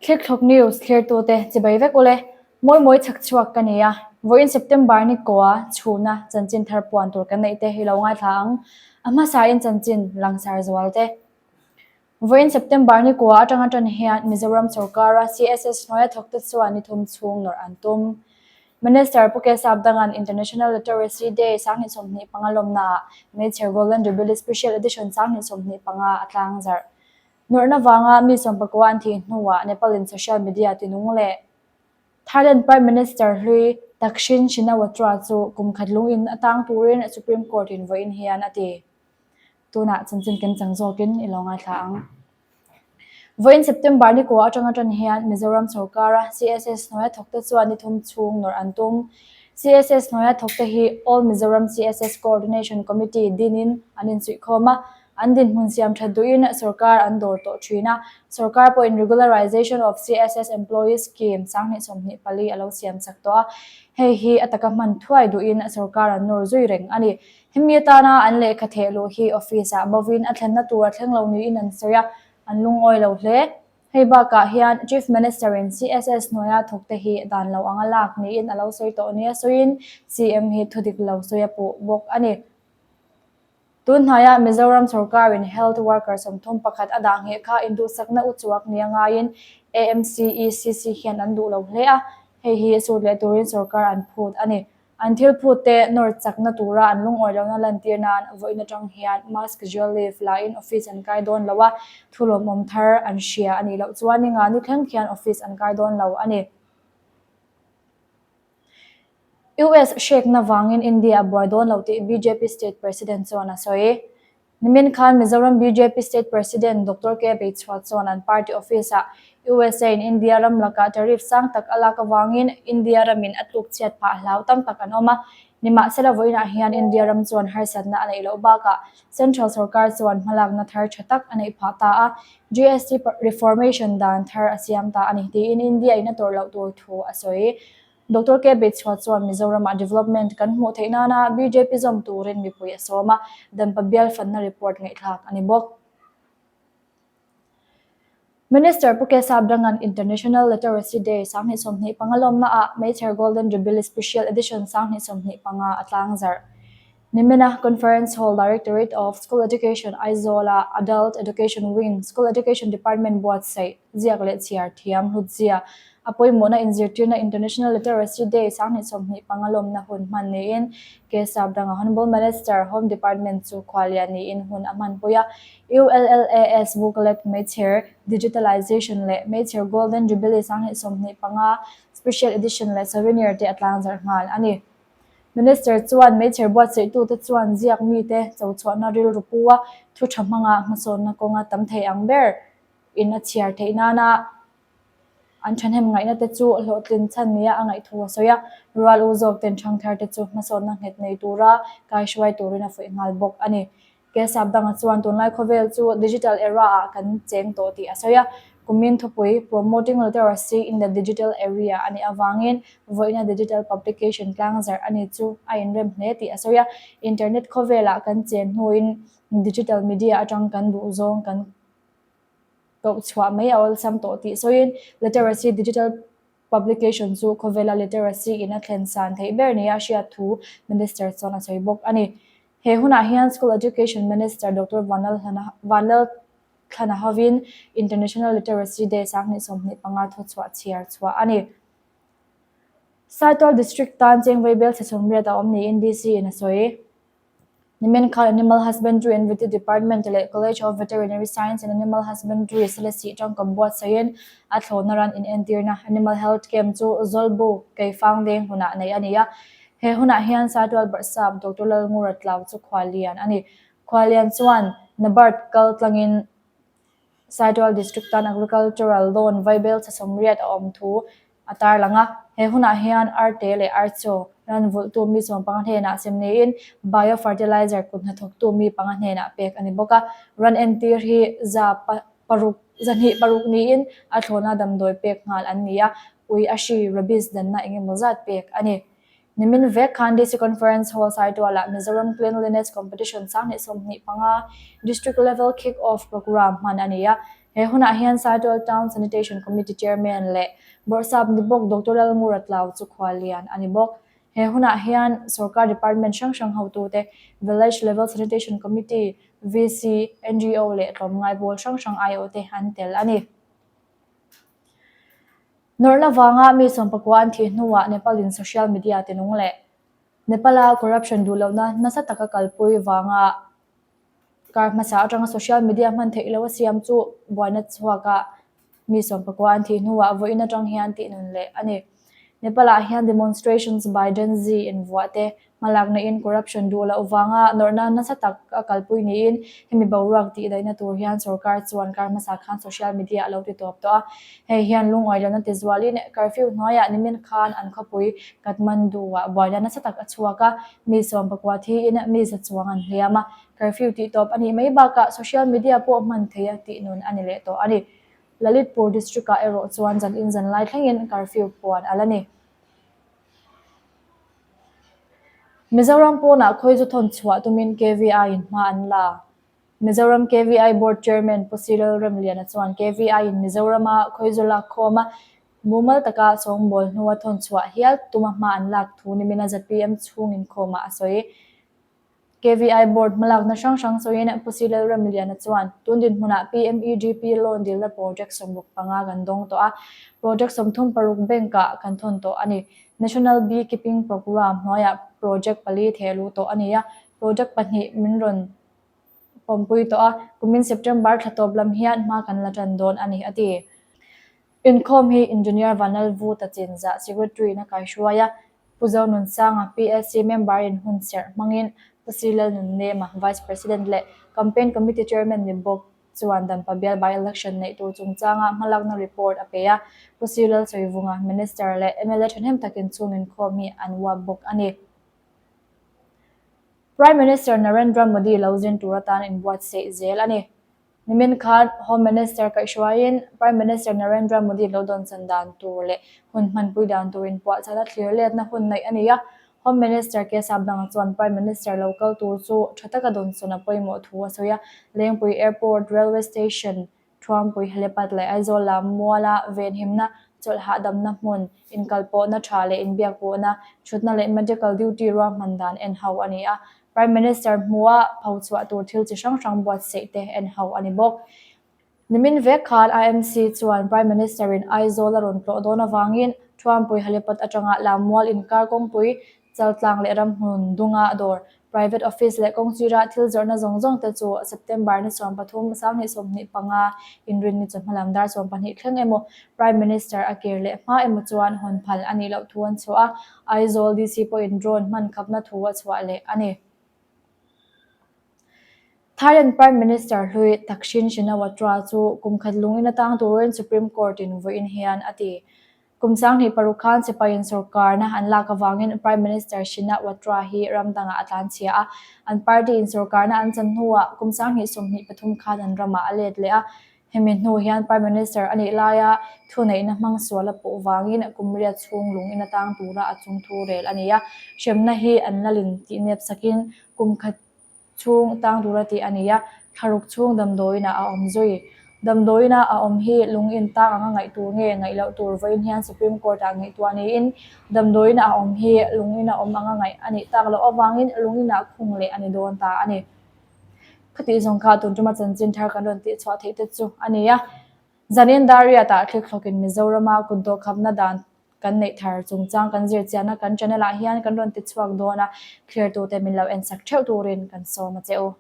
Thlikthlawk News thlirtute chibai vek ule, mawi mawi chhak chhuak ka ni a, vawiin September ni kaua chhuna chanchin thar puan tur kan neih te hi lo ngaithla ang, a hmasain chanchin langsar zual te. Vawiin September ni kua atanga tan hian Mizoram sawrkara CSS hnuaia thawkte chuan ni thum chhung nawrh an tum. Minister Pu Kesap Dangan International Literacy Day 2025 lawmnaah Hmeichhe Golden Jubilee Special Edition 2025 a tlangzarh. Nawrhna vanga mi sawmpakua an thih hnuah Nepal-in social media tinung leh Thailand Prime Minister hlui Thaksin Shinawatra chu kum khat lungin a tang turin Supreme Court-in vawiin hian a ti. Tunah chanchin kimchang zawkin i lo ngaithla ang. Vawiin September ni kua atanga tan hian Mizoram sawrkara CSS hnuaia thawkte chuan ni thum chhung nawrh an tum. CSS hnuaia thawkte hi All Mizoram CSS Coordination Committee dinin an insuihkhawm a, an dinhmun siam that duhin sawrkar an dawr tawh thin a. Sawrkar pawhin Regularization of CSS Employees Scheme 2024 a lo siam chak tawh a, hei hi a taka hman thuai duhin sawrkar an nawr zui reng a ni. Hemi atana an lehkha theh luh hi office-ah bovin a thlenna tur a thleng lo niin an sawi a, an lungawi lo hle. Hei bakah hian Chief Minister-in CSS hnuaia thawkte hi dan lo anga lak niin a lo sawi tawh nia sawiin CM hi thudik lo sawi a puh bawk a ni. Tun hnaia Mizoram sawrkarin Health Worker 31 a dah ngheh kha induhsakna uchuak nia ngaiin AMCECC hian an duh lo hle a, hei hi sut leh turin sawrkar an phut a ni. An thil phut te nawr chakna tura an lungawi lohna lantir nan vawiin atang hian mask gel leaf lain office an kai dawn lo a, thu lawmawm thar an hria a nih loh chuan ninga ni thleng khian office an kai dawn lo a ni. US hrekna vangin India a buai dawn lo tih bjp state president chuan a sawi. Nimin khan Mizoram bjp State President Doctor K Beichhua chuan an party office-ah USA in India ram lakah tariff sang tak a lak avangin India ramin a tluk chhiat phah hlau tam tak an awm a. Nimahsela vawiinah hian India ram chuan harsatna a neih loh bakah Central sorkar chuan hmalakna thar tha tak a neih phah ta a, GST reformation dan thar a siam ta a ni tiin India in a tawrh loh tur thu a sawi. Doctor K Beichhua chuan Mizoramah development kan hmuh theih nana bjp zawm turin mipui a sawm a, Dampa bial fanna report ngaihthlak a ni bawk. Minister Pu Kesap Dangan International Literacy Day 2025 lawmnaah Meichher Golden Jubilee Special Edition 2025 a tlangzarh. Nimina Conference Hall Directorate of School Education Aizawl-a Adult Education Wing School Education Department buatsaih ziak leh chhiar thiam hlutzia a pawimawhna inzirtirna International Literacy Day 2025 lawmna hun hman niin Kesap Ranga Honourable Minister Home Department chu khuallian niin hun a hmanpui a. ULLAS booklet Meichher Digitalization leh Meichher Golden Jubilee 2025 Special Edition leh Souvenir te a tlangzarh nghal a ni. Minister chuan Meichher buatsaihtute chuan ziak mite cho chhuahna rilru pu a, thu tha hmanga hmasawnna kawnga tam thei ang ber in a chhiar theih nana an thahnem ngaihna te chu hlawhtlin chhan nia a ngaih thu a sawi a. Rual u zawk ten thangthar te chu hmasawnna nghet nei tura kaihruai turin a fuih nghal bawk a ni. Kesap danga chuan tunlai khawvel chu digital era ah kan cheng tawh tih a sawi a, kumin thupui Promoting Literacy in the Digital Area a nih avangin vawiina digital publication tlangzarh a ni chu a inrem hle tih a sawi a, internet khawvelah kan chen hnuin digital media atang kan duhzawng kan koh chhuah mai a awlsam tawh tih sawiin literacy digital Publication chu khawvela literacy in a thlen san theih ber nia hriat thu Minister chuan a sawi bawk a ni. He hunah hian School Education Minister Doctor Vanlalthlana hovin International Literacy Day 2025 thuchhuah chhiar chhuah a ni. Saitual District tan Chengvei Bel chhe 80 a awm niin DC in a sawi. Nimin khan Animal Husbandry and Vety Department leh College of Veterinary Science and Animal Husbandry Selesih tangkam buatsaihin a thlawhna ran inentirna Animal Health Camp chu Zawlbu Keifang veng hunah neih a ni a. He hunah hian Saitual Bawrhsap Doctor Lalngura Tlau chu khuallian a ni. Khuallian chuan NABARD kal tlangin Saitual District tan Agricultural Loan vaibel chhe 80 a awm thu a tarlang a. He hunah hian arte leh archaw ran vulhtu mi 15 hnenah sem niin bio fertilizer kut hnathawktu mi panga hnenah pek a ni bawk a. Ran entir hi za paruk zahnih paruk niin a thlawhna damdawi pek nghal an ni a, ui a hri rabies danna eng emaw zat pek a ni. Nimin vek khan DC Conference Hall Saitualah Mizoram Cleanliness Competition 2025 District Level Kick Off Programme hman a ni a. He hunah hian Saitual Town Sanitation Committee Chairman leh Bawrhsap ni bawk Doctor Lalngura Tlau chu khuallian a ni bawk. He hunah hian sorkar department hrang hrang hotute, Village Level Sanitation Committee, VC, ngo leh tlawmngai pawl hrang hrang aiawhte an tel a ni. Nawrhna vanga mi sawmpakua an thih hnuah Nepal-in social media tinung leh Nepal-a corruption duh lohna nasa taka kalpui vanga Kar hmasa atanga social media hman theih lo a siam chu buaina chhuaka mi sawmpakua an thih hnuah vawiin atang hian tih nun leh a ni. Nepal-ah hian demonstrations by Gen Z invuah te hmalakna in corruption duh loh vanga nawrhna nasa tak a kalpui niin hemi boruak tih daihna tur hian sorkar chuan kar hmasa khan social media a lo ti tawp tawh a. Hei hian lungawi lohna ti zualin curfew hnuaiah nimin khan an khawpui Kathmandu-ah buaina nasa tak a chhuak a. Mi sawmpakua thiin mi za chuang an hliam a, curfew tih tawp a nih mai bakah social media pawh hman thei a tih nun a ni leh tawh a ni. Lalitpur district-ah erawh chuan zan in zan lai thlengin curfew puan a la ni. Mizoram pawnah khawizu thawn chhuah tumin KVI-in hma an la. Mizoram KVI Board Chairman Pu Cyril Remliana chuan KVI-in Mizorama khawizu lak khawm a Mumal taka sawngbawl hnua thawn chhuah hial tuma hma an lak thu nimina zpm chhung inkhawmah a sawi. KVI Board hmalakna hrang hrang sawiin Pu Cyril Ramliana chuan, Tun dinhmunah PMEGP loan dilna project 65 kan dawng tawh a, project 36 bank-ah kan thawn tawh a ni. National Bee Keeping Programme hnuaiah project pali theh luh tawh a ni a, project pahnih min rawn pawmpui tawh a, kumin September thla tawp lam hian hma kan la tan dawn a ni, a ti. Inkhawm hi Engineer Vanlal Vuta Chinzah Secretary-in a kaihruai a, Pu Zonunsanga, PSC member-in hun serh hmangin Pu Si Lalnunnema, Vice President leh Campaign Committee Chairman ni bawk chuan Dampa bial by-election neih tur chungchanga hmalakna report a pe a, Pu Si Lalsawivunga, Minister leh mla thahnem takin chung inkhawm hi an uap bawk a ni. Prime Minister Narendra Modi lo zin tur atan inbuatsaih zel a ni. Nimin khan Home Minister kaihhruaiin Prime Minister Narendra Modi lo dawnsan dan tur leh hun hmanpui dan tur inpuahchahna thlir letna hun neih a ni a. Home Minister K Sapdanga chuan Prime Minister lo kal tur chu tha taka dawnsawn a pawimawh thu a sawi a. Lengpui Airport, Railway Station, Thuampui Helipad leh Aizawl lam muala venhimna, chawlh hahdamna hmun, inkalpawhna tha leh inbiakpawhna, thutna leh medical duty ruahman dan en ho a ni a. Prime Minister hmua pho chhuah tur thil chi hrang hrang buatsaih te en ho a ni bawk. Nimin vek khan IMC chuan Prime Minister-in Aizawl a rawn tlawh dawn avangin Thuampui Helipad atanga Lammual inkar kawngpui, Chaltlang leh Ramhmun dunga dawr, private office leh kawngsira thil zawrhna zawng zawng te chu September ni 13, 2025 inrinni chawhma lam dar 12 thleng emaw Prime Minister a kir leh hma emaw chuan hawn phal a nih loh thu an chhuah a, Aizawl DC pawhin drone hman khapna thu a chhuah leh a ni. Thailand Prime Minister hlui Thaksin Shinawatra chu kum khat lungin atang turin Supreme Court-in vawiin hian a ti. Kum 26 khan sipaiin sorkarna an lak avangin Prime Minister Shinawatra hi ram dangah a tlanchhia a, an party-in sorkarna an chan hnuah kum 2023 khan an ramah a let leh a, Hemi hnu hian Prime Minister a nih laia thuneihna hmang sual a puh vangin kum riat chhung lung in atang tura a chung thu rel a ni a, hremna hi an lalin tih nep sakin kum khat chhung tang tura tih a ni a, thlaruk chhung damdawiinah a awm zui. Damdawiinah a awm hi lung in tang anga ngaih tur nge ngaih loh tur vawiin hian Supreme Court-ah ngaihtuah niin damdawiinah a awm hi lung in a awm anga ngaih a nih tak loh avangin lung inah khung leh a ni dawn ta a ni. Khatih zawng kha tun tuma chanchin thar kan rawn tih chhuah theih te chu a ni a. Zanin Dariat-ah thlikthlawkin Mizorama kutdawh khapna dan kan neih thar chungchang kan zir chiahna kan channel-ah hian kan rawn ti chhuak dawn a, clear tute min lo en sak theuh turin kan sawm a che u.